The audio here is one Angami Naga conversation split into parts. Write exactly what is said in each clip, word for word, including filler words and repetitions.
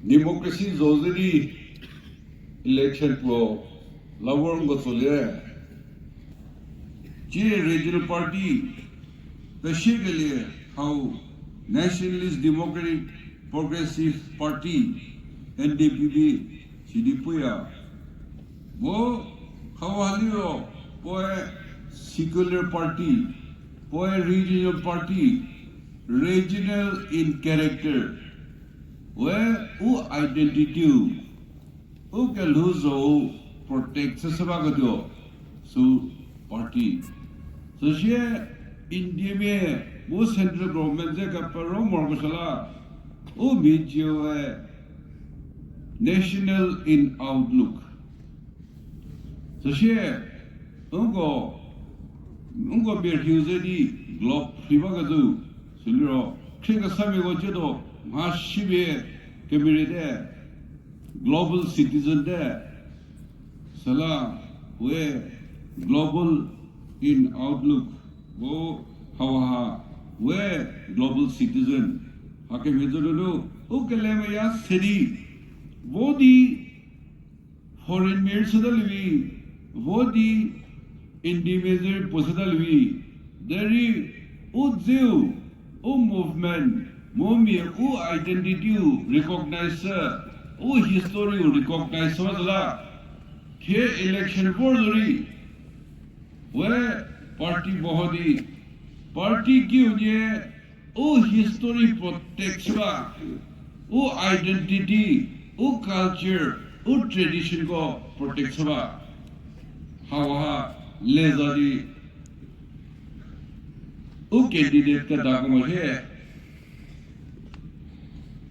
Democracy zo ze di election puo la vor nko tsolie. Ci regional party pesiekelie hau Nationalist Democratic Progressive Party, N D P P, sidi puya. Mu hauha liro puoe secular party, puoe regional party, regional in character. We u identity-u, u kelhou zhou protect chüshü baketuo sü party. Süsie Indiamia mu central government ze kepero morokesuo la, u miaciue national in outlook. Süsie, nko, nko mia rhiu ze di globe rhi bakecü, süliro, khriesamiako ciedo, mha shipie kemeriete, global citizen te, süla, we, global in outlook, o, hauha, we, global citizen, hakemhie zo nunu, u kelemeya se di, vo di, foreign mia rei chüta lievi, vo di Indiamia ze rei puo chüta lievi, derei u dzeu, u movement, mu mia u identity-u recognize, u history-u recognize süla, thie election vor zorei, we party puo ho di, party kiu nie u history protect chü ba, u identity, u culture, u traditionko protect chü ba. Hauha le za di u candidate kedako mo hie.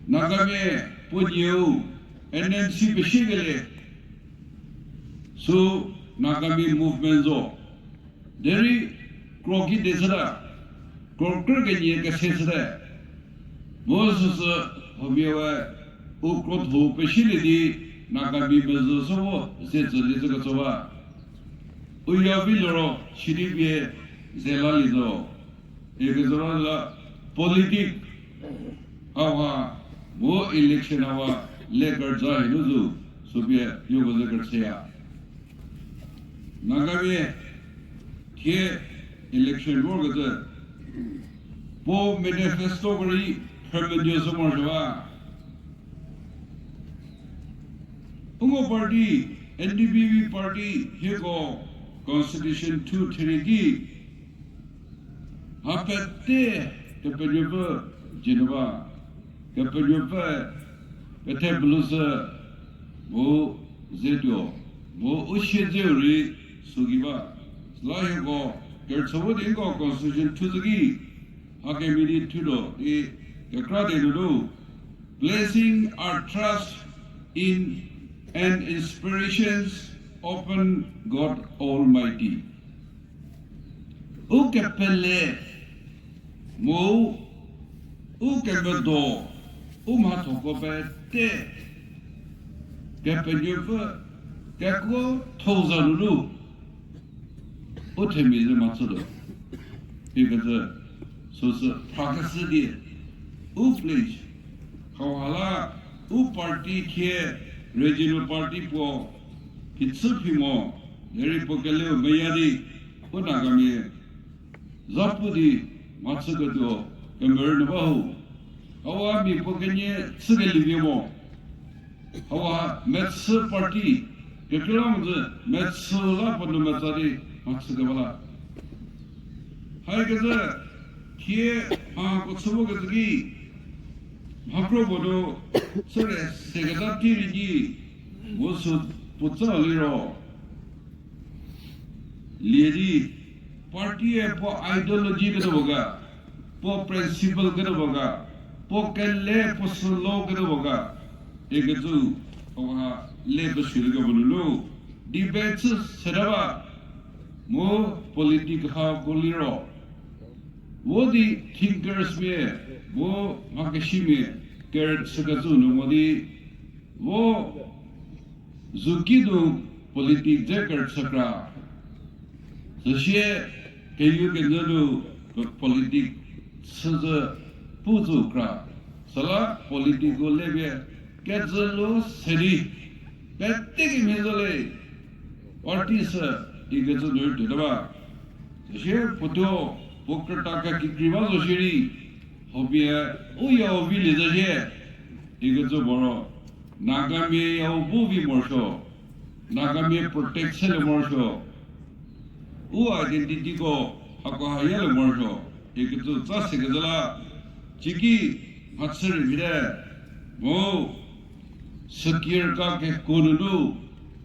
Nagamia puo nieu N N C pesiekelie, sü Nagamia movement zo. Derei kro kide chüta, kro krü kenie kese chüte. Mu süsü huomia we u krotho pesielie di Nagamia mezhü sü vo ze tsülie zhü ketso ba. U ya vi liro sidi pie ze lalie zo. Ikecü la politic hawa mu election hawa le kerüza hie nu zo, süpie nieko ze kerüchüya. Nagamia thie election vorkecü puo manifesto ko rei phrümenuo sü morosuo ba. Uko party, N D P P party hieko constitution thu therie ki, ha pete Kepenuopfü dzie nu ba, Kepenuopfü kethe pelou sü mu ze tuo, mu u siedzeu rei süki ba. Süla hieko kerüchü vo di nko constitution thu zhü ki, hakemhie di thutuo di kekra di lulu, placing our trust in and inspirations upon God Almighty. Ukepele mu ukemedo, u mhathoko pete Kepenuopfü kekuotho za nunu u themia ze mhachütuo ikecü süsü phrakeshü di u pledge, hauha la u party thie regional party puo phichü phi mo, derei puo keleu meya di u Nagamia zapu di mhachüketuo kemerü nu ba ho. Hawa mia puo kenie chükelie vie mo. Hawa mechü party, kekreilamonyü mechü la puo nu metsa di mhachükeba la. Haikecü thie mha puo chü vokecü ki, mhakro puo nu chüre seketa tei rei ki, mu sü puotsa liro lie di, party-e puo ideology kenu puo ga, puo principle kenu puo ga, puo kele puo sülo kenu puo ga, ikecü, hawa le pesuo di kemonu nu debate chü seta ba, mu politic hako liro vo di thinkers mia, vo mhakesimia kerüchükecü nu mo di, vo zuki nu politic dze kerüchü kra, süsie keyukenyü nu politic chüzhü pu zo kra, süla politic-u le pie kecü lo se di, pete kemhie zo le, party sü ikecü nu rei tuota ba. Süsie puotuo, puo krüta kekikri ba zo shierei, hopie u ya u vilie zhie, ikecü puo ro, Nagamia ya u bu vi morosuo, Nagamia protect chülie morosuo, u identityko hako ha yalie morosuo, ikecü tsa sekecü la, ciki mhachü rei vite, mu sükirka kekuo nunu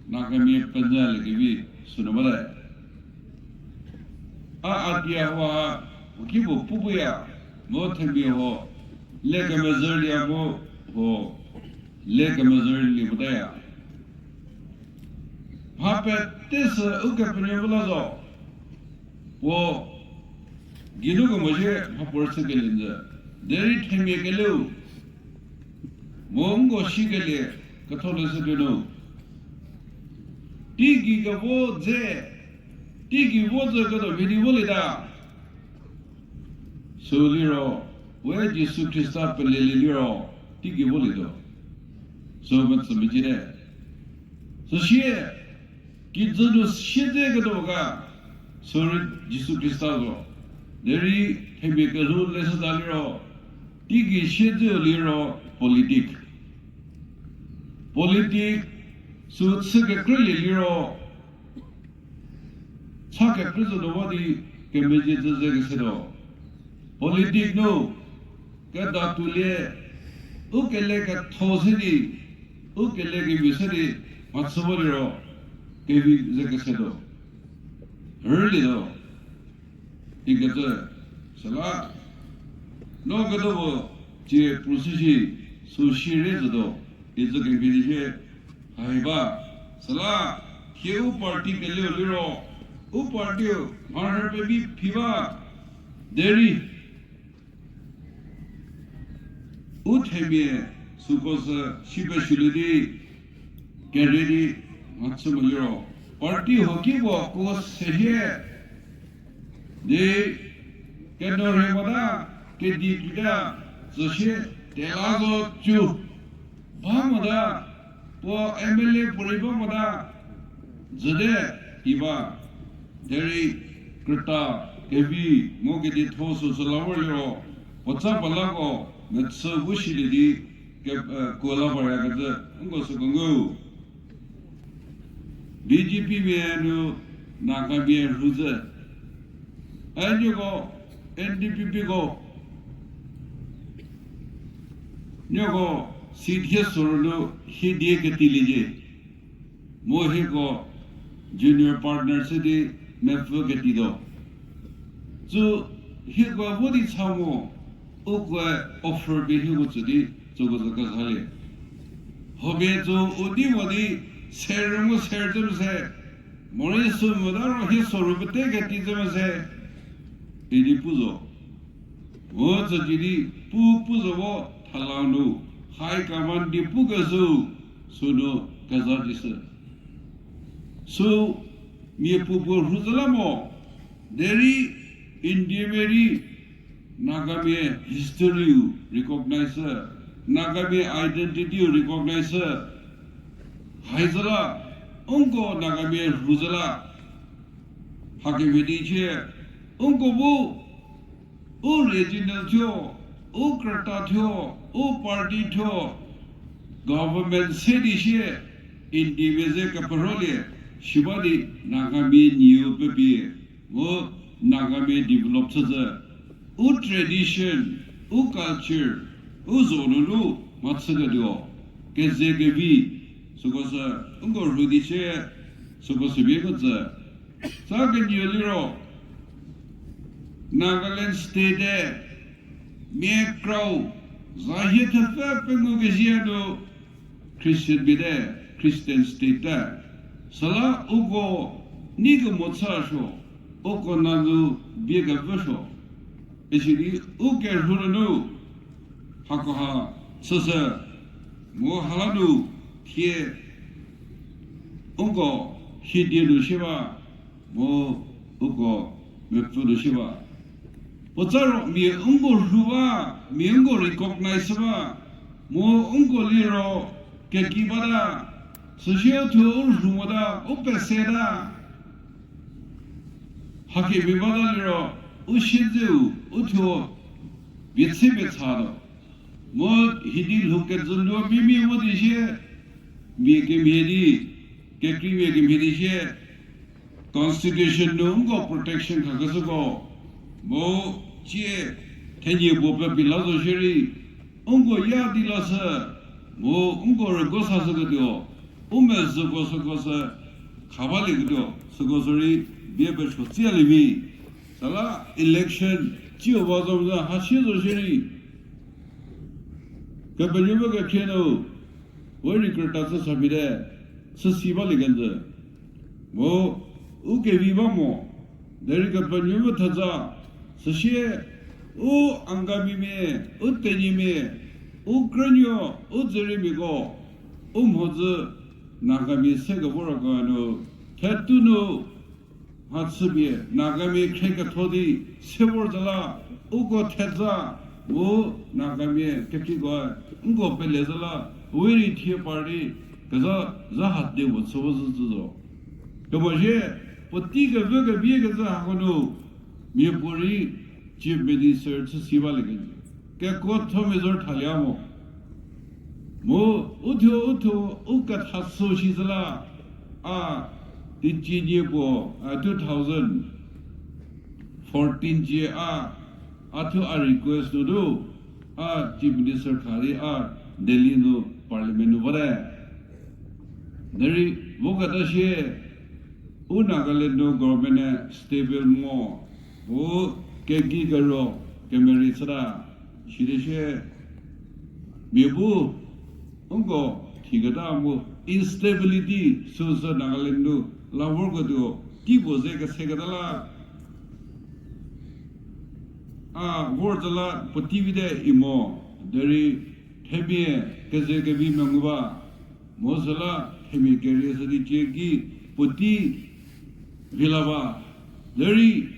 Nagamia penyüliekevi sünu bate. A, a tia hua, u kipuo pu puya, mu themia huo, le kemezhülie mu, huo, le kemezhülie motaya. Mha pete sü Ukepenuopfü la zo. Puo, geinu kemo shie mhapuorü chükelie nyü. Derei themia keleu, mu nko shikelie, ketholeshü tuonu. Teigei kevo dze, teigei vo dze ketuo mhie di volieta. Sü liro, we Jisu Khrista pelelie liro, teigei volietuo. Sü metsü meciete. Süsie, kijü nu siedze ketuo ga, sürei Jisu Khrista zo. Derei themia kelhou leshüda liro, teigei siedzeu liro politic. Politic, sü chü kekrülie liro, cha kekrü zotuo ba di kemezhie zhü ze kesetuo. Politic nu, kedatuolie, u kele ketho se di, u kele kemhie se di, mhachü voliro, kevi ze kesetuo. Rülietuo. Ikecü, süla, no ketuo puo, tsie puo sü shi, sü shierei zotuo, icü kemhie di shie, hai ba, süla, thie u party keleu liro, u partyu, mharhü pevi phi ba, derei, u themia süko sü si pesuolie di, kere di, mhachü mo liro, party huoki puo ko se hie, di, keno rhe mota, kedi tuota, tsüsie, tela zo cu, ba mota, puo M L A puorei ba mota, jüte, i ba, derei, krüta, kevi, mu kedietho süsü la vor liro, puotsa puo lako, mechü bu silie di, ke, eh, kuo la voryakecü, nko süko ngu. B J P mia nu Nagamia rhu zhü. A nieko N D P P ko, nieko seat hie sorü nu hie die ketilie cie. Mu hieko junior partner chü di mepfü ketituo. Tsü hieko vo di cha mo, ukoe offer pie hieko tsü di, tsüko zü kezalie. Hopie tsü u di mo di, ser mu ser zü mese, morei sü mota ro hie sorü pete keti zü mese, idi pu zo. Mu tsü ki di pu pu zo vo thalau nu, high command di pu kezhü, sünu keza di sü. Sü mia puopuo rhu zhü la mo, derei Indiamia rei Nagamia history-u recognize, Nagamia identity-u recognize, hai zhü la, nko Nagamia rhu zhü la, hakemhie di cie, nko bu, u regional thuo, u krüta thuo, u party thuo, government se di sie, Indiamia ze keperolie, siba di Nagamia nieu pepie, mu Nagamia develop chü zhü, u tradition, u culture, u zo nunu mhachüketuo, keze kevi, süko sü, nko rhu di sie, süko sü bieko tsü. Sa kenieu liro, Nagaland state-e, mia krau, za hie thepfü pengou kezhie nu, Christian mia te, Christian state te. Süla uko, nei kemo chü suo, uko nanu bie kevü suo. Isidi u kerhu nunu, hakoha, chüshü, mu hala nu, thie, uko, hie die nu sie ba, mu uko mepfü nu sie ba. Puotsa ro mia nko rhu ba, mia nko recognize ba, Mu nko liro keki bata, süsie u thuo u rhu mota, u pese ta. Hakemhie bata liro, u siedzeu, u thuo, bie tse pie tha tuo. Mu hidi lhou kejü luo mimia vo di sie, mia kemhie di, kekreimia kemhie di sie, Constitution nu nko protection khakeshüko, mu tsie thenie puo pepi la zo shierei, nko ya di lashü, mu nko rüguo sashüketuo, u mezhüko süko sü kha balieketuo, süko sürei bie pesuo tsialie vi. Süla election tsiu ba zo mzü hasie zo shierei, Kepenuopfü kekhrie nu, we rei krüta chü sa pie te, chüsi balie kenjü. Mu, u kevi ba mo, derei Kepenuopfü theza, süsie, u Angamimia, u Tenyimia, u krünuo, u Dzüriemiako, u mhodzü, Nagamia se kevor ko nu, thetu nu, mhachüpie Nagamia khrie ketho di se vor zü la, uko theza, mu Nagamia kekiko, nko pele zü la, we rei thie par di, kezha, zha ha di puo chü vo zhü zü zo. Kemo sie, puotei kevü kevie kezü hako nu, miapuorei Chief Minister chüsi balie kenjü. Kekuothomia zor thalie mo. Mu, u thuo, u thuo, u ketha süu shi zü la, a, teicie nie puo, a, two thousand fourteen cie a, a thuo a request nu du, a Chief Minister kha di a Delhi nu Parliament nu bate. Derei voketa sie, u Nagaland nu government-e stable mo, u kegei kero kemerei chüta, sidi sie, mia bu, nko, thiketa mu instability süsü Nagaland nu la vorketuo, tei puo ze keseketa la, a vor zü la puotei vite imo, derei themia keze kevi mengu ba, mo süla themia kerie sü di cie ki puotei vi la ba, derei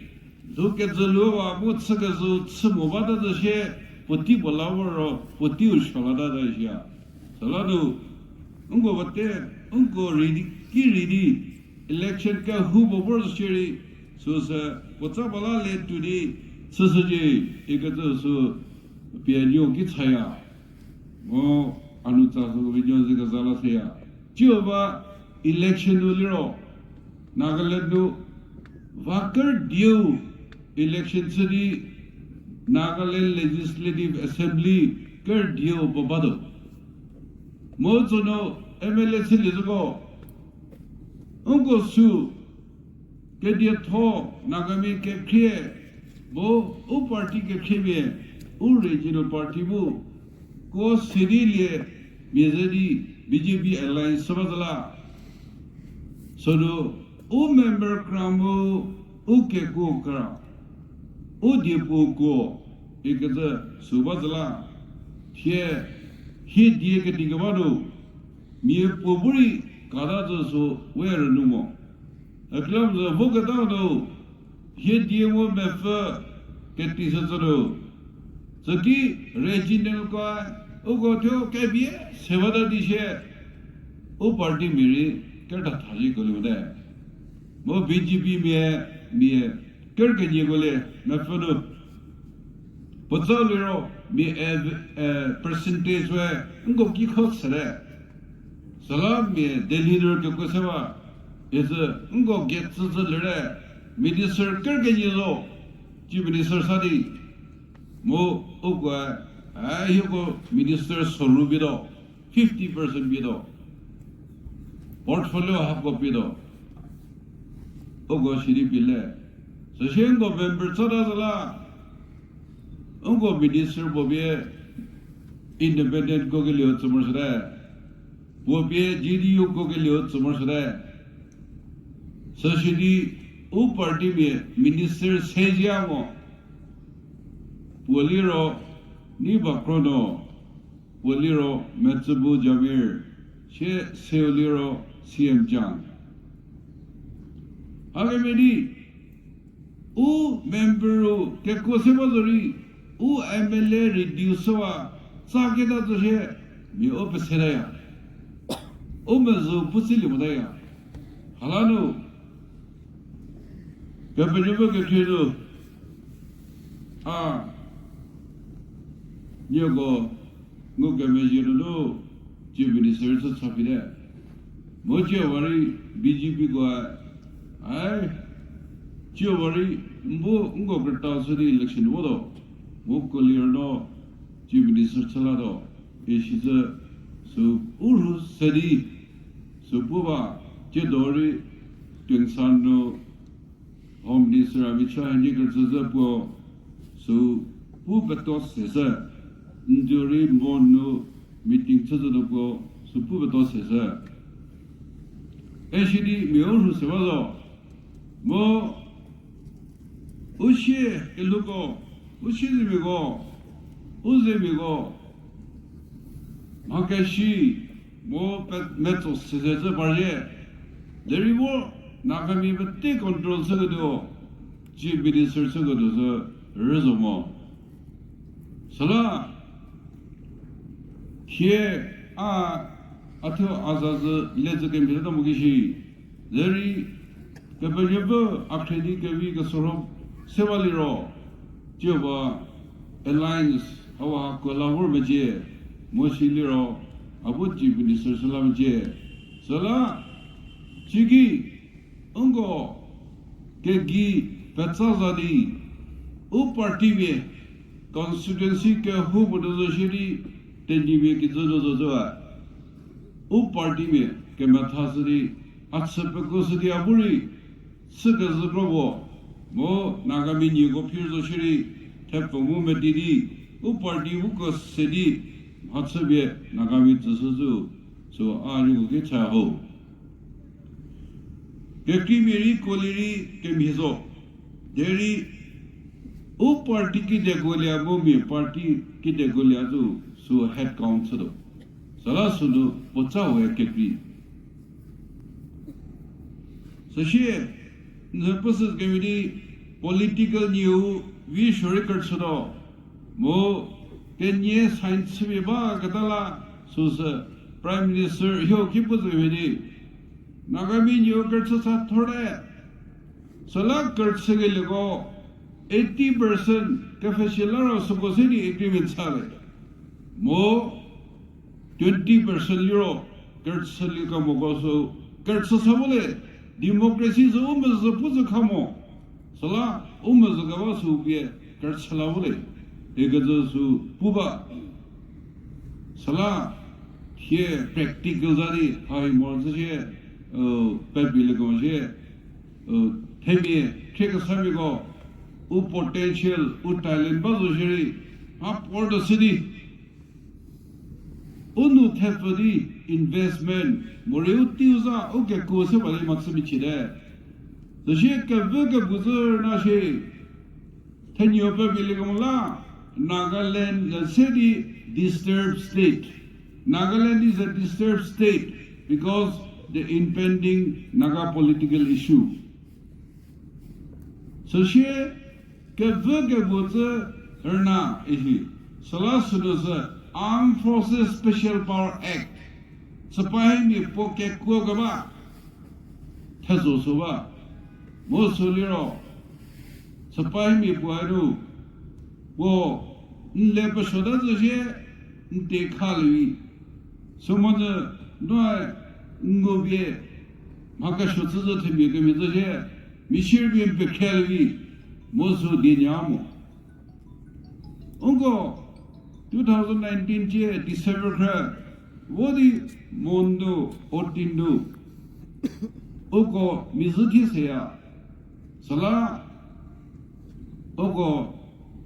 lhou kejü luo ba mu chü kezhü chü mo bata zü sie, puotei puo la vor ro puoteiu suo lata zü shia. Süla nu, nko bate, nko rei di, ki rei di, election kehoupuo vor zo shierei, süsü, puotsa puo la le tuo di, chüshücie, ikecü sü, pie nuo ki chaya. Mu, a nu tsa sü kevi nuo ze keza la seya. Tsiu ba, election nu liro, Nagaland nu, va kerdiu election chü di Nagaland Legislative Assembly kerdiu puo ba tuo. Mu tsünu M L A chülie züko, nko sü kedietho Nagamia kekhrie, mu u party kekhriemia, u regional party bu, ko sidi lie mia ze di B J P alliance chü ba zü la. Sünu, u member kra mu, u kekuo kra, u diepuo kuo, ikecü sü ba zü la. Thie, hie die kedi keba nu, miapuo bu rei kata zü sü we rünu mo. Aklam zü voketa nu, hie die mu mepfü keti sü tsü nu, tsüki regional ko, uko thuo kevie se bata di sie, u party mia rei kerta thazieko lie mote. Mu B J P mia, mia kerkenyiko lie mepfü nu. Puotsa liro mia, eh, eh, percentage we nko ki kho sete. Süla mia Delhi nu kekuo se ba, icü nko gei tsütsü lire, minister kerkenyi zo, chief minister sa di. Mu uko, eh, hieko minister soru pie tuo, fifty percent pie tuo. Portfolio hako pie tuo. Uko sidi pie le. Süsie nko member tsota zü la, nko minister puo pie independent ko kelieu tsü morosuote. Puo pie J D U ko kelieu tsü morosuote. Süsie di u party mia minister se zhie mo. Puo liro Ni Bakrünuo, puo liro Metsübu Jamir, sie seu liro C M Chang. Hakemhie di, u member-u kekuo se ba zorei, u M L A reduce shüwa, tsa keta zo sie, Mia u pesetaya. U mezhü pu silie motaya. Hala nu, Kepenuopfü kekhrie nu, a, nieko ngukemezhie nunu, Chief Minister chü cha phi te. Mu tsie wa rei B J P ko, ai, tsie wa rei, n bu nko krüta sü di election votuo. Mu Kolir no Chief Minister chü latuo, isizü, sü u rhu se di, sü pu ba, tsiedo rei, Tuensang nu, Home Minister Amit Shah henie kerüchü zü puo, sü pu peto seshü, n tuo rei Mon nu meeting chü zü nu puo, sü pu peto seshü. E si di mia u rhu se ba zo. Mu u sie kelhouko, u siezemiako, u zemiako, mha keshi, mu pe-, metso sese zü parie, derei vo Nagamia pete control chüketuo, Chief Minister chüketuo sü rüzo mo. Süla, thie a, a thuo a za zü le zü kemhie ta mo ki shi, derei Kepenuopfü a khrie di kevi kesorho se ba liro, tsie ba alliance hauha kuo la vor mecie, mo si liro, a bu Chief Minister chü la mecie. Süla, tsiki, nko kegei petsa za di, u party mia, constituency kehoupuo nu zo shierei, Tenyimia kijü nu zo zü a, u party mia kemetha shü di, a chü pekuo shü di a bu rei, chükezhü kro puo, mu Nagamia nieko phir zo shierei, thepfü mu meti di, u party uko se di, mhachüpie Nagamia tsüshü zü, sü a nieko ki cha ho. Kekreimia rei Kolir rei kemhie zo. Derei u party kedieko lie mu mia party kedieko lie zü sü head count chütuo. Süla sünu puotsa we kekrei. Süsie, n puo sü kemhie di political nieu vi suo rei kerüchütuo. Mu kenie sign chüpie baketa la süsü Prime Minister hieko ki pu zü kemhie di, Nagamia nieu kerüchü sa thorte. Süla kerüchükelieko eighty percent kepfhesi la ro süko se di agreement sa le. Mu twenty percent liro kerüchülie kemoko sü kerüchü sa vo le, democracy sü u mezhü pu zü kha mo. Süla u mezhü keba sü pie kerüchü la vo le, ikecü sü pu ba. Süla thie practical za di hai mo zü shie, pepilie kemo shie, themia khriekesamiako, u potential, u talent ba zo shierei, mha puo tuo shü di u nou thepfü di investment morei u teiu za u kekuo se ba di mhachümichie te. Süsie kevü kepu zü rüna shie, thenio pepilie kemo la, Nagaland se di disturbed state. Nagaland is a disturbed state because the impending Naga political issue. Süsie kevü kepu zü rüna ihi, süla sünu sü Armed Forces Special Power Act, süpahimia puo kekuo keba thezo sü ba. Mu sü liro, süpahimia puo anu, puo n le pesuota zü shie, n te khalie vi. Sümonyü noe n ngu pie mha kesuo chü zü themia kemhie zü shie, mishir pie n pekhrelie vi, mu sü dienya mo. Uko two thousand nineteen cie December khrü, vo di Mon nu, Oting nu, uko mizhü thie seya. Süla uko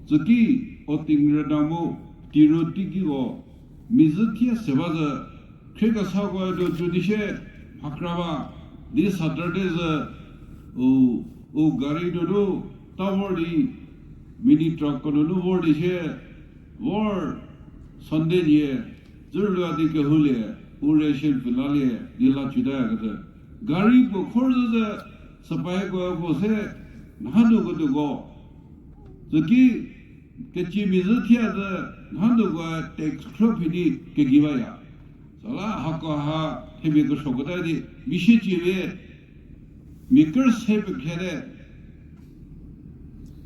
tsüki Oting rüna mu Tirot teikiko mizhü thie se ba zü, khriekesako nu cü di shie mhakra ba, di Saturday zü, u, u gari nunu ta vor di, mini truck ko nunu vor di shie, vor Sunday nie, dzürlua di kehoulie, u ration pfü lalie di la cütayakecü. Gari puo khor zü zü, süpahiko puo se, nhanu ketuoko, tsüki Kecimia zhü thie zhü, nhanu ko tax khrü phi di kegei baya. Süla hako ha themia kesuoketa di, mia siecie, mia kerüse pekhriete.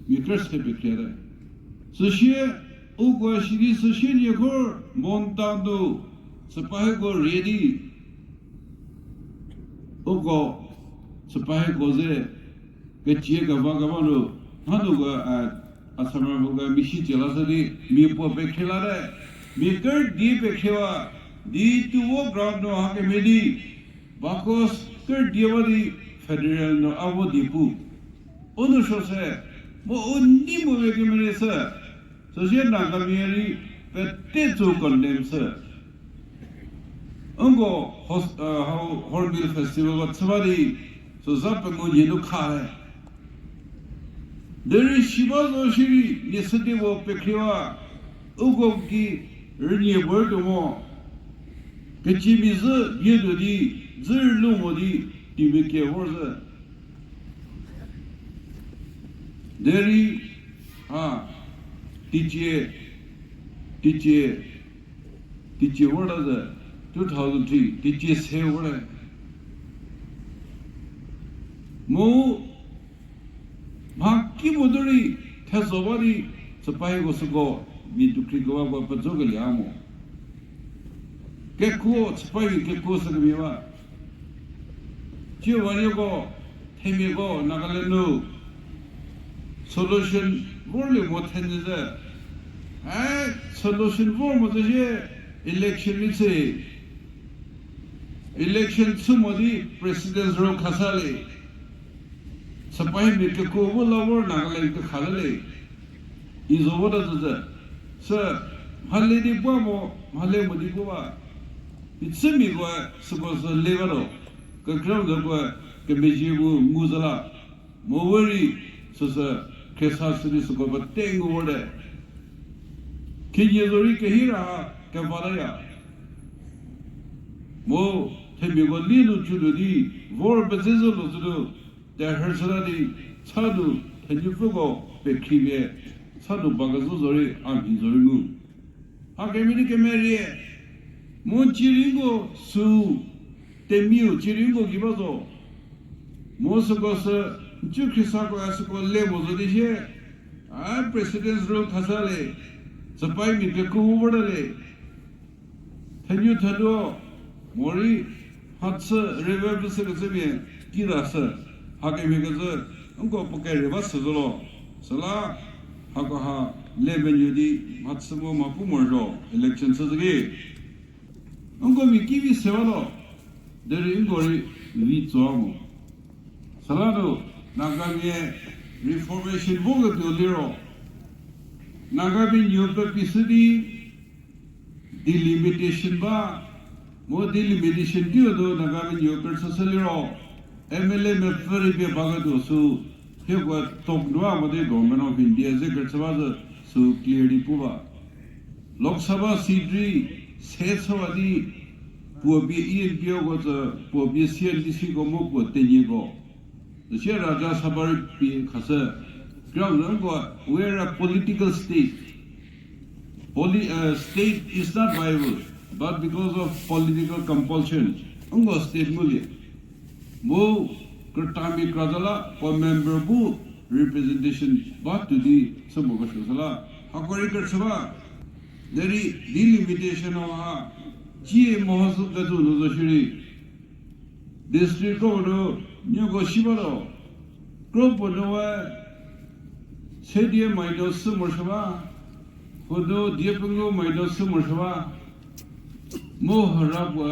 Mia kerüse pekhriete. Süsie, uko sidi süsie nieko Mon town nu, sipahieko rie di, uko sipahieko ze, kecie keba keba nu, nhanu ko, a, Assam ko mia siecie lashü di, mia puo pekhrie late, mia kerüdi pekhriwa, di tuo ground nu hakemhie di, bako kerüdi ba di federal nu a vo di pu. U nou suo se, mu u nei mo we kemhie sü, süsie Nagamia rei pete tsü condemn shü. Uko hos-, uh, hau Hornbill Festival ba chü ba di, süza pengu nhie nu kha le. Derei si ba zo shierei, nie sü di puo pekhriwa, uko ki rünie puo tuo mo. Kecimia zhü bie tuo di, dzü rülu mo di, teimekie vor zhü. Derei, a, teicie, teicie, teicie vorta ze, two thousand three, teicie se vor le. Mu, mha ki mo derei, thezo ba di, sipahieko süko, mia dukhri kebako pezo kelie a mo. Kekuo, sipahi kekuo sü kemhie ba. Cie wanieko, themiako, Nagaland nu solution vorlie mo thenyü ze. E, solution vor mo zhü sie election rei chü. Election chü mo di president's rule khasa le. Sipahimia kekuo bu la vor Nagaland kekha le le. I zo vota zhü zhü. Sü, mhale di puo mo, mhale mo di puo ba. Icümiako süko sü le ba lo. Kekreilamonyü puoe kemezhie bu ngu zhü la. Mo we rei süsü khriesa sü di süko pete ngu vorte. Khinhie zorei kehi ra ha keva taya. Mu themiako lie nu cütuo di vor pezezhü lo zhütuo, terhü chüta di, chanu thenupfüko pekhripie, chanu ba kezhü zorei a mhi zorei ngu. Hakemhie di kemerie, mu cierei nko sü, temiu cierei nko gei ba zo. Mu süko sü, ncu khriesako a süko le mo zo di sie, a president's rule khasa le, sipahimia kekuo vorta le. Thenu thenuo, morei mhachü rüve pfü sükecümia kira sü, hakemhie kezhü, nko puo kere ba sü zo lo, süla, hako ha le menuo di mhachü mu mhapu morosuo election chü zhü ki. Nko mia ki vi se ba lo, derei nko rei vi tso mo. Süla nu, Nagamia reformation voketuo liro, Nagamia nuo pepi shü di, delimitation ba, mu delimitation kiu nu Nagamia nuo kerüchü shü liro, M L A mepfü rei pie baketuo sü, hieko top nu a mo di Government of India ze kerüchü ba zhü sü clear di pu ba. Lok Sabha seat rei se chüwa di puo pie E N P O ko tsü, puo pie C N D C ko mu puo tenieko. Süsie Rajya Sabha rei pie khashü. Kreilamonyü nko, we are a political state. Poli-, uh, state is not viable, but because of political compulsion, nko state ngulie. Mu krütamia kra zhü la puo member bu representation ba tuo di chü mo kesuo sü la, hako rei kerüchü ba. Derei delimitation ha, cie mehoshü kecü nu zo shierei, district ko nu, nieko si ba lo, kro puo nu we, sedie minus shü morosuo ba, huo nu die pengou minus shü morosuo ba, mu hora puo,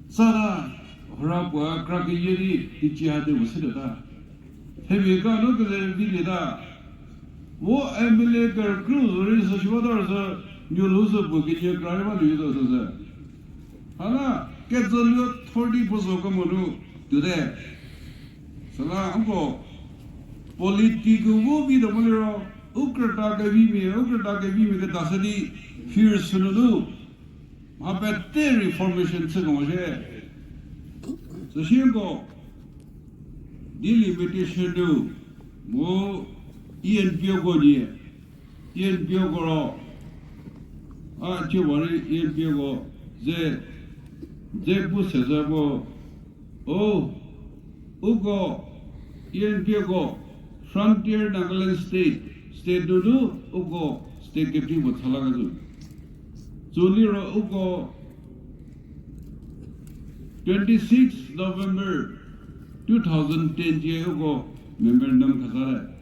tsara, hora puo kra keyie di teicie ha di puo shütuota. Themia ka nu keze vilieta. Vo M L A kerükrieu zorei sü shi bata sü, nuolhou sü puo kenie kra rei ba nu zo süsü. Hala, ketsüluo thor di puo zo kemo nu, tuote. Süla nko, politics vo vi tuo mo liro, u krüta kevimia, u krüta kevimia keta sü di, fear sünunu. Mha pete reformation chü kemo shie. Süsie nko, delimitation nu, mu E N P O ko nie, E N P O ko ro, a, chüwari E N P O ko ze, ze pu se zü ko, o, uko E N P O ko Frontier Nagaland State, state nunu uko state kekri puo tha la kezü. Tsü liro uko twenty six November two thousand ten cie uko memorandum khasa te.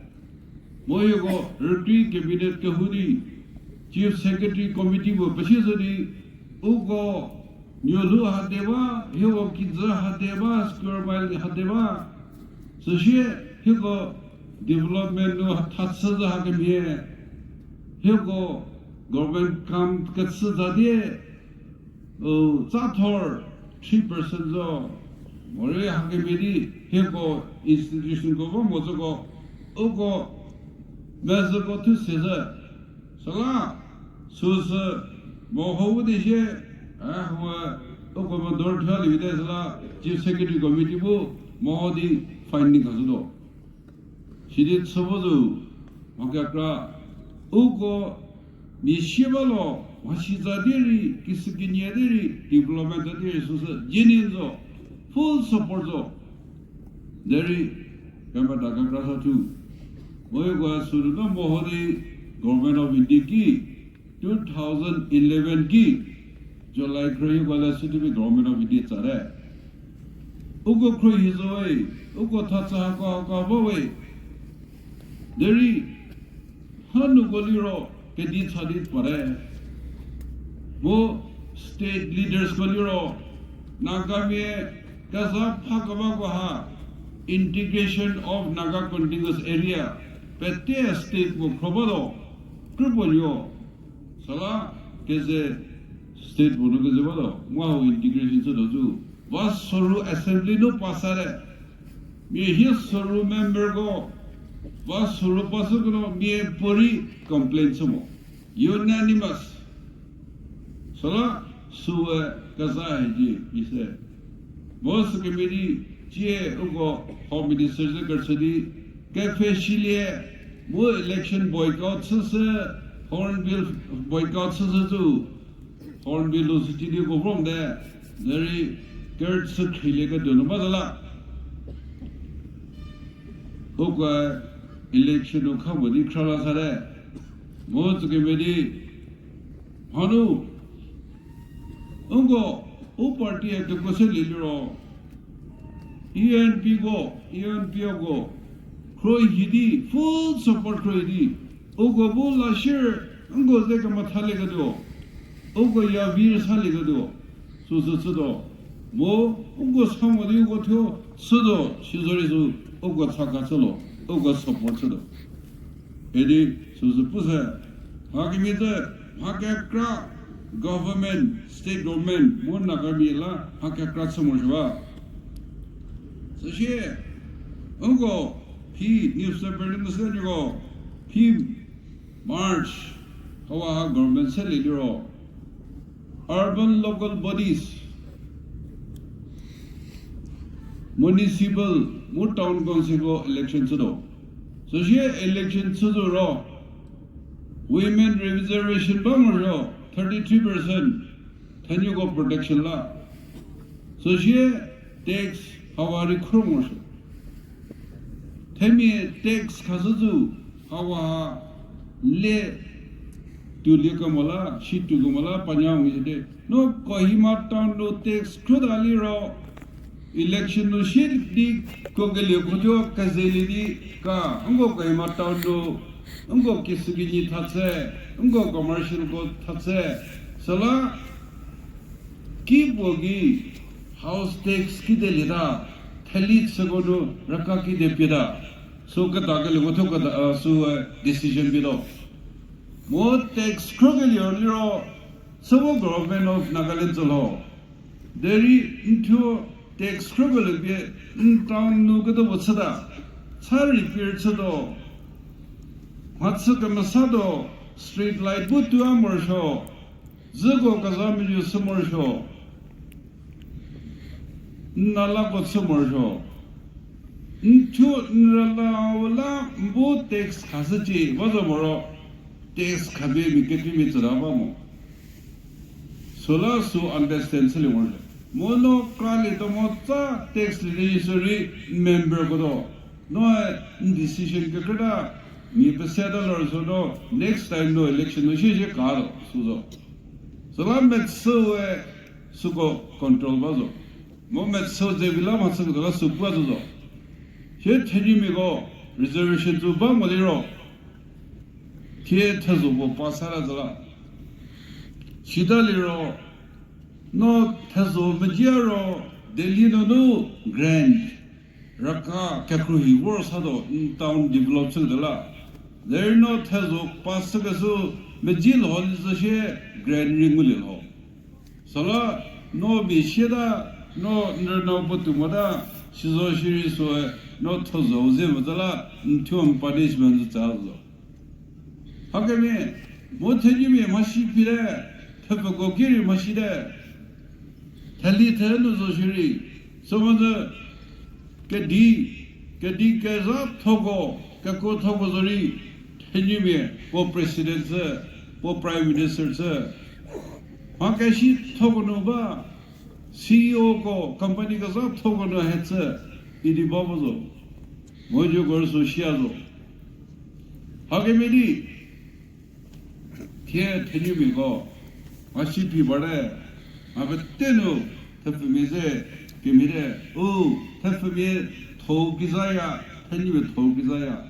Mo hieko rükri cabinet kehou di, Chief Secretary Committee puo pesie zo di, uko nuolhou hate ba, hieko kijü hate ba, square mile hate ba, süsie hieko development nu tha chü zo hakemhie, hieko government kam kechü za die, u, tsa thor three percent zo, morei hakemhie di hieko institution ko vo mo züko, uko mezhüko thu se zü. Süla, süsü, meho vo di sie, a, hau, uko mo dor thali te süla, Chief Secretary Committee bu, meho di finding khashütuo. Sidi chü vo zo, mha kekra, uko mia sie ba lo, mha si za di rei, kisükinie di rei, development za di rei süsü genuine zo, full support zo. Derei, kemeta kekra sa thu. Mo hieko sünu no meho di Government of India ki, two thousand eleven ki, July khrü hieko le süthubi Government of India tsate. Uko khro hi zo we, uko tha chü hako hako ba we. Derei, hanuko liro kedi cha di puate. Mu state leaders ko liro, Nagamia keza pha kebako ha, integration of Naga Continuous Area, pete state puo khro batuo, krüpuo lio. Süla keze state puo nu keze batuo, mu hau integration chütuo zü. Va soru assembly nu pass sate. Mia hie soru memberko, va soru pass süko no mia puorei complain chü mo. Unanimous. Süla süe keza hie di ise. Mo sükemhie di, tie uko Home Minister ze kerüchü di, kepfhesilie, mu election boycott chüshü, Hornbill boycott chüshü zü, Hornbill lou sü chü di ko vorte, derei kerüchü khrielieketuo nu ba zo la. Uko election nu kha mo di khra la sate. Mu tsükemhie di, hanu, uko, u party a kekuo selie liro, E N P ko, E N P O ko, khro hi di, full support khro hi di, uko bu la share, nko ze kemethalieketuo, uko ya vi salieketuo, süsü chütuo, mu, uko sa mo di uko thuo, chütuo, sizorei sü, uko chaka chülo, uko support chütuo. Idi süsü pu se, hakemhie tse, mha kekra government, state government, mu Nagamia la mha kekra chü morosuo ba. Süsie, uko, phi newspaper nu mese niko, phi March, hawa ha government selie liro, urban local bodies, municipal, mu town council ko election chütuo. Süsie election chü zo ro, women reservation ba morosuo, thirty three percent, thenuko protection la. Süsie tax hawa rei khro morosuo. Themia tax khashü zü hawa ha le tuolie kemo la, si tuo kemo la, panya ong ite. No Kohima town nu tax khrota liro, election nu si di ko kelie khutuo kezelie di ka, nko Kohima town nu, nko kisükinyi thatse, nko commercial ko thatse, süla kipuo gei house tax kidelieta, theli chüko nu raka kide pieta, sü keda kelie khutuo keda, a, sü, e, decision pietuo. Mu tax khrokelie liro, süko Government of Nagaland tsü lho. Derei n thuo tax khrokelie pie n town nu ketuo puo chüta, cha repair chütuo, mhachü kemesatuo, street light bu tuo morosuo, dzüko kezha meyie sü morosuo, n nalako chü morosuo. N thuo n rüla-u la n bu tax khashücie ba zo moro. tax khapie mia kepimia tsüta ba mo. Süla sü understand chülie mo. Mo no kralietuo mo tsa tax lilie sürei memberko tuo. No n decision kekrüta, mia peseta lor sü no next time no election no shie shie ka tuo sü zo. Süla metsüe süko control ba zo. Mo metsü ze vila mhachüketuo la sü pua zo zo. Shie thenumiako reservation tsü ba mo liro, thie thezho puo pa sala zo la. Sita liro, no thezho mejia ro, Delhi nunu grant raka kekruhi vor sa tuo, n town develop chüketuo la. Derei no thezho pa sükeshü mejie lho li zo shie grant rei ngulie lho. Süla no mia sieta, no n rüna puotou mota, sizo shierei süe, no thezho ze mota la, n thuo n punishment zü tsa zo. Hakemhie, mo thenumia mhasi phite, thepfuko ki rei mhasite, theli the nu zo shierei, sümonyü kedi, kedi kezhathoko, kekuothoko zorei, thenumia puo president chü, puo prime minister chü, mha kesithoko nu ba, C E Oko, company kezhathoko nu hie chü, idi ba vo zo. Mo joko rüso shia zo. Hakemhie di, thie thenumiako mhasi phi bate, mha pete nu thepfumia ze kemhie te, u, thepfumia tho kezaya, thenumia tho kezaya.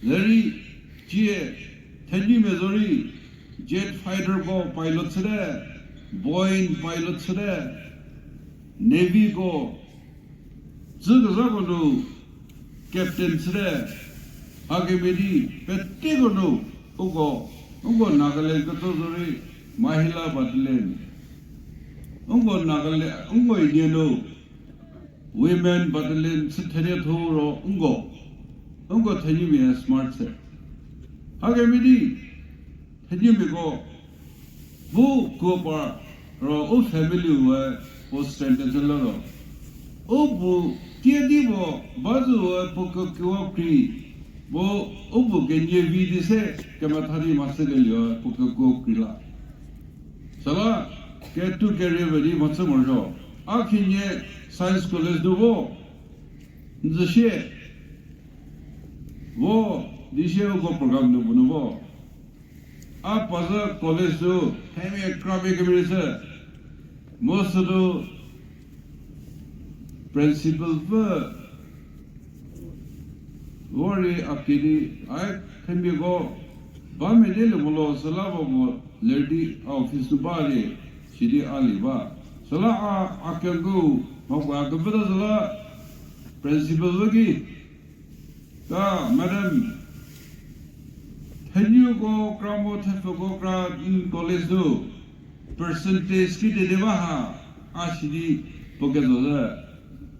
Derei, cie, thenumia zorei, jet fighterko pilot chüte, Boeing pilot chüte, Navyko, dzükezhako nu captain chüte, hakemhie di peteko nu, uko, uko Nagaland ketso zorei, Mahila Battalion, uko Nagaland, uko India nu, Women Battalion chü therietho ro uko, uko thenumia smart se. Hakemhie di, thenumiako, bu kuo par ro u family we puo strengthen chü la ro, u bu tie di puo ba zü we puo kekuo krei, bu u bu kenie vi di se kemetha di mhasükelie puo kekuo krei la. Süla, ketu kerie we di mhachü morosuo. A khinhie Science College nu vo, n zü sie, vo, di sie uko program nu puo nu vo. A pa zü college nu, themia kra pie kemhie sü, mo sünu principal pfü, vo rei a kidi, a themiako, ba mele le mo lo süla ba mo, ler di a office nu ba rei, sidi a li ba. Süla a, a kengu, mhapuo a kepfüta süla, principal zo ki, ta, madam, thenuko kra mo thepfuko kra n college nu, percentage ki dede ba ha, a sidi puo kezo zü.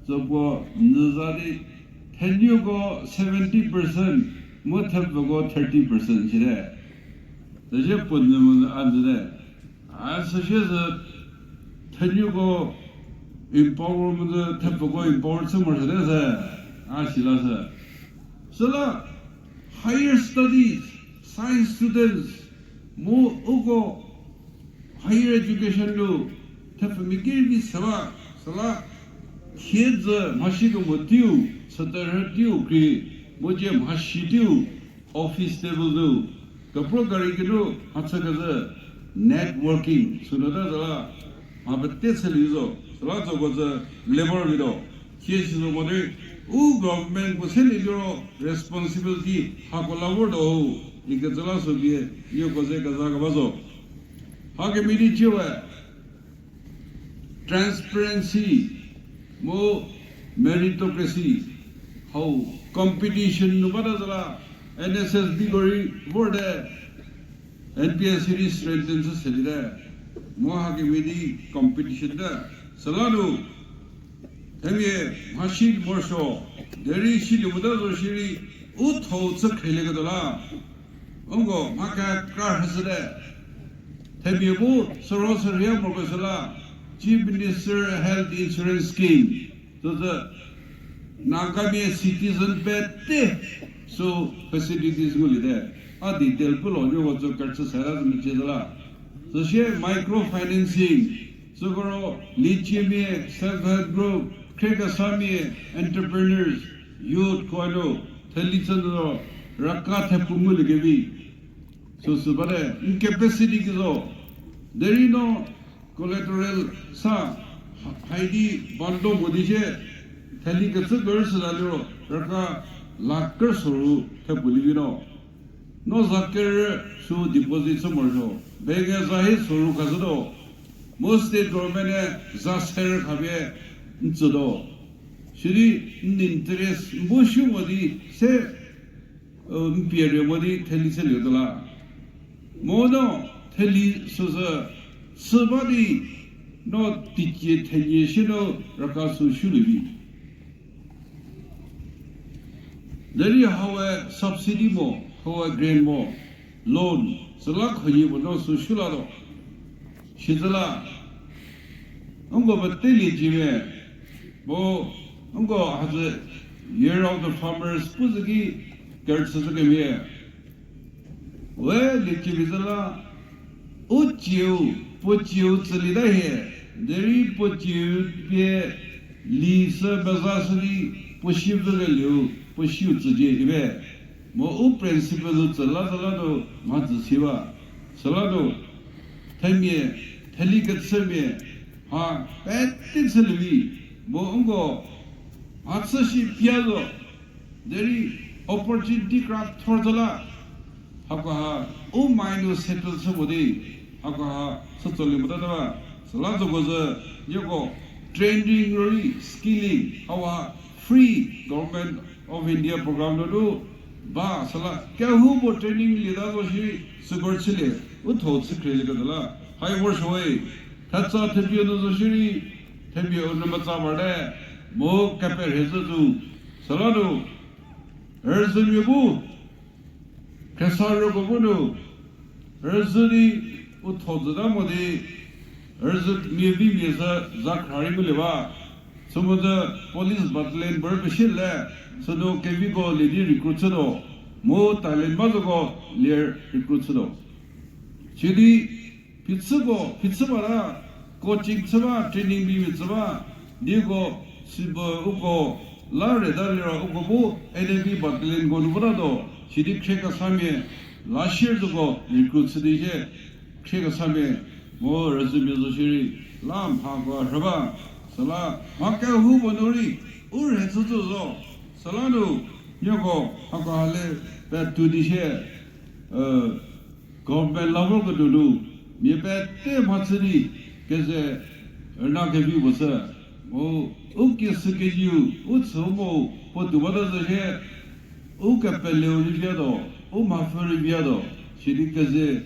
Süko nyü za di, thenuko seventy percent, mu thepfuko thirty percent site. Süsie puo nyü mo a nyü te. A süsie sü thenuko empower mo zü thepfuko empower chü morosuote sü, a si la sü. Süla higher studies, science students, mu uko higher education nu thepfumia ki rei vi se ba, süla thie zü mhasi kemo teiu, süterhü teiu krei, mu cie mhasi teiu, office table nu, kepro gari kinu mhachü kezhü networking sünu ta süla, mha pete chülie zo, süla tsoko zü labour vituo, thie si zo mo di, u government puo selie liro responsibility hako la vortuo ho, ikecü la sü pie, nieko ze keza keba zo. Hakemhie di ciewe, transparency, mu meritocracy, hau competition nu bata zü la, N S S B ko rei vorte, N P S C rei strengthen chü seliete, mu hakemhie di competition te, süla nu, themia mhasi morosuo, derei silie mota zo shierei, u thou chü khrelieketuo la, uko mha kekra rhüshüte. Themia bu süro sürhie morokesuo la, Chief Minister Health Insurance Scheme, süsü Nagamia citizen pete sü facilities nguliete. A detail pulo, nieko tsü kerüchü seta zü mecie zü la. Süsie micro financing, süko ro lieciemia, self help group, khriekesamia, entrepreneurs, youth ko no, theli chü no, raka thepu nguliekevi. Süsü bate, n capacity ki zo. Derei no collateral sa, ha-, haidi bando mo di sie, theli kecü kerüchü ta liro, raka lakh kerü soru thepu lievi no. No za kerü sü deposit chü morosuo. Bank-e za hi soru khashütuo. Mu state government-e za serü khapie n tsütuo. Sidi n interest n bu shu mo di se, n pie rie mo di theli chülietuo la. Mo no theli süsü chü ba di no teicie thenie sie no raka sü shulievi. Derei hau we subsidy mo, hau we grant mo, loan, süla khonyi puo no sü shu latuo. Sizüla, nko pete liecie me, mu nko hazü Year of the Farmers pu zü ki kerüchü zü kemhie. We liecie pie zü la, u cieu, puo cieu tsülieta hie, derei puo cieu pie li sü meza shü di puo si vükelieu, puo siu tsücie ibe. Mu u principle tsü la zü la nu mha tsü si ba. Süla nu, themia, theli kechümia, ha, pete chülievi, mu nko, mhachü shi pie zo, derei opportunity kra thor zü la, hakoha, u mai nu settle chü mo di, hakoha, chü tsolie motata ba, süla zoko zü, nieko, training rei, skilling, hawa, free Government of India program nunu, ba, süla, kehoupuo training lieta zo shierei, süko chülie, u tho chü khrielieketuo la, hai morosuo we, thatsa thepie nu zo shierei, thepie u nu metsa bate, mu keperhie zü zo, süla nu, rüzhümia bu, khriesarüko bu nu, rüzhü di u tho züta mo di, rüzhümia vimia sü za khra rei ngulie ba. Sümüzü police battalion bu rei pesie le, sünu keviko lie di recruit chütuo, mu talent ba zoko lie recruit chütuo. Sidi phichüko, phichü bata, coaching chü ba, training bimia tsü ba, dieko, sibo uko, la reta liro uko bu N A B battalionko nu votatuo, sidi khriekesamia, la shie zoko recruit chü di sie, khriekesamia, mu rüzhümia zo shierei, la mhako rhü ba, süla mha kehoupuo nu rei, u rhei chütuo zo, süla nu, nieko, hakoha le, petou di sie, government la vorketuo nu, mia pete mhachü di, keze, rüna kevi puo sü, mu, u kishükeziu, u chü mo, puo tuo bata zo sie, u kepeleu rei viatuo, u mhapfü rei viatuo, sidi keze,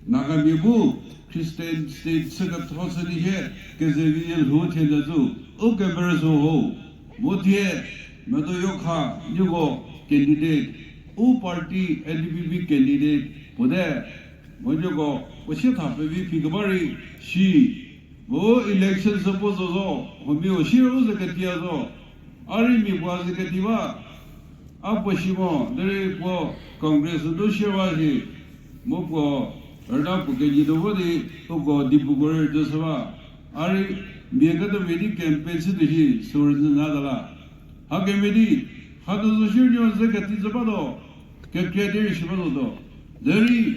Nagamia bu, Christian state chü ketho chü di sie, keze vi lhou thie nyü zo, u kemerü zo ho, mu thie, Medo Yokha, nieko, candidate, u party, N D P P candidate, puo te, mu nieko, puo sie tha pevi phi keba rei, shi, mu election sü puo zo zo, huomia u sie u ze ketia zo, a rei mia puo ze keti ba, a puo si mo, derei puo Congress nu shie ba shi, mu puo rüna puo kenyi nu vo di, uko Dibrugarh rei dusü ba, a rei mia ketuo mia di campaign chütuo shi, sü rünyü nyü ta la. Hakemhie di, hanu zo shierei nuo ze keti zo batuo, kekrie di rei shi ba zotuo. Derei,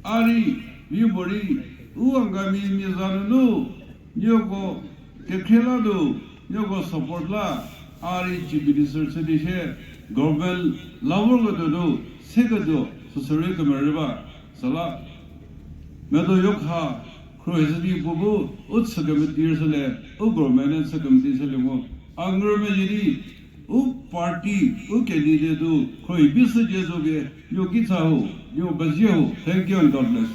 a rei, mia puorei, u Angami mia za nunu, nieko, kekhrie la nu, nieko support la, a rei chief minister chü di sie, government la vorketuo nu, seketuo, süsü rei kemerü ba, süla. Medo Yokha, khruohi shü di puo bu, u chü kemeti rei shülie, u government chü kemeti shülie mo. A ngurü mezhie di, u party, u candidate-u, khruohi bi shücie zo pie, nuo ki cha ho, nuo pezie ho. Thank you and God bless.